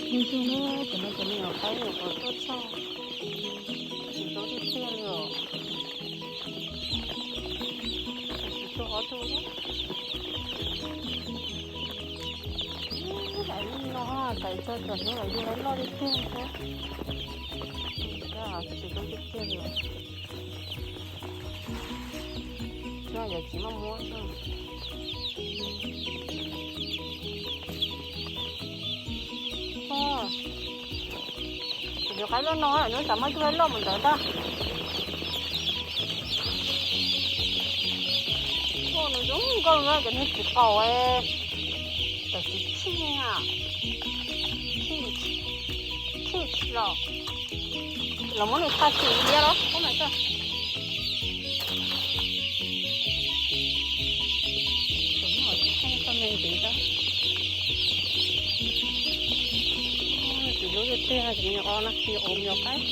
Ib tug na, cov no cov me nyuam qaib nyuam qhuav tuaj txog, tsis tau tiag tiag li os. Tsis tau ob tug. Ib no tais txog cov hnub los yug loj tiag tiag xwb. Tsis tau tiag tiag li os. No yog tsis muaj muab. Tus qaib loj no nws xav muab cov loj mus ntawd ntag. Nws zoo nkauj no cov niag txiv qaub, tam sim chij, chij los, los muab nws tha xim liab los ub na. Tsis lub tiag tiag, tsis me nyuam o no, me nyuam o me nyuam qaib.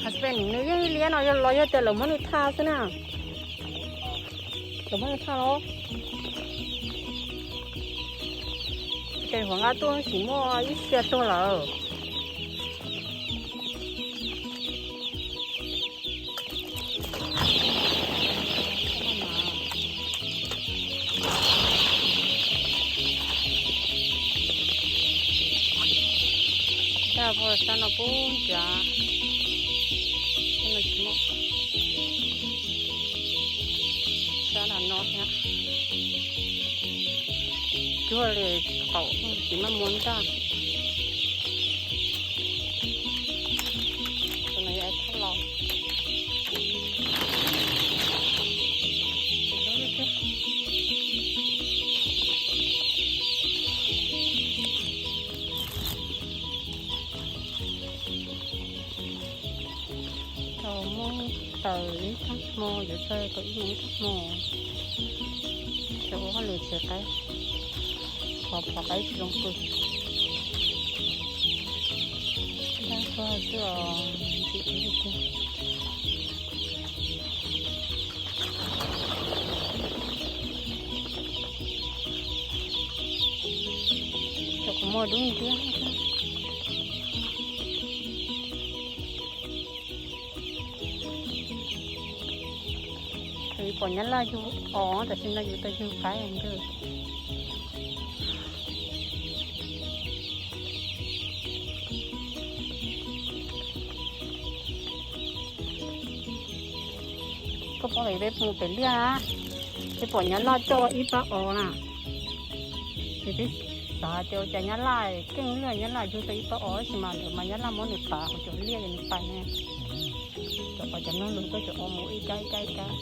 Husband nws yeej liab no los yog tias lawv muab nws tha xwb na. Lawv muab nws tha los. Ces hluas nqa tuaj tsis muaj ib txhia tuag lawm. Dag vog sab no pub nrad, sab no tsis muaj, sab no no thiab. Cuag li qaum tsis muaj muab ntag. Tus no yog thaj los. Tau muab taws ib thaj hmo, yuav txog tau ib mus ib thaj hmo, ces ua hauj lwm txiav qaib, phov phov qaib tsis zoo pw. Dab tuag xwb os, ntxim ib tiag. Cov qhov muag dub ntiab. Pom nyab laj yug os, tam sim no yus tau yug qaib ntag. Koj pom peb mus pem liaj na, peb pom nyab laj coj ib pab os na. Ces peb xav tias ua cas nyab laj keej lawm, nyab laj yug tau ib pab os, tab sis mas ntawd mas nyab laj muab nws pav hauv cov liaj es nws pais ne. Cov os cov mloog lus tuaj cov os mus ib kab ib kab ib kab.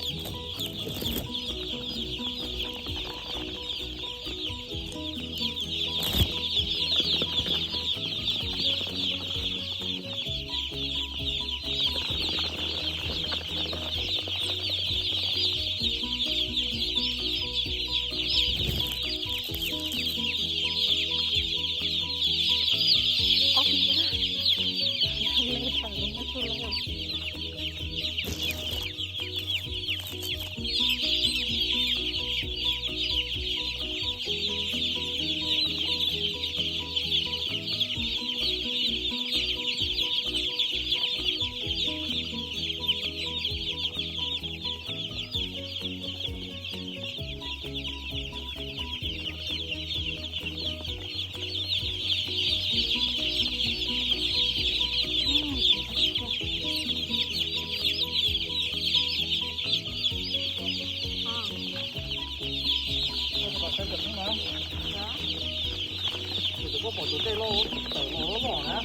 Tus koj pom tus dej loj tawm los loj loj na,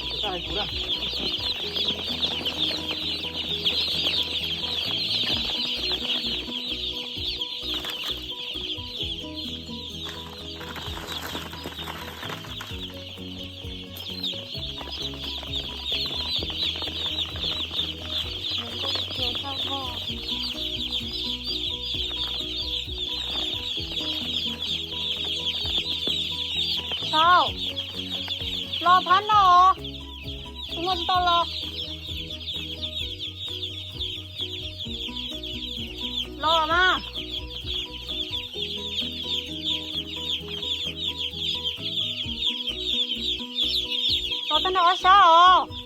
tus koj hais kuv na. Thaum, los phab no os, kuv muaj tsis tau los. Los mas. Los tag nrho ob sab os.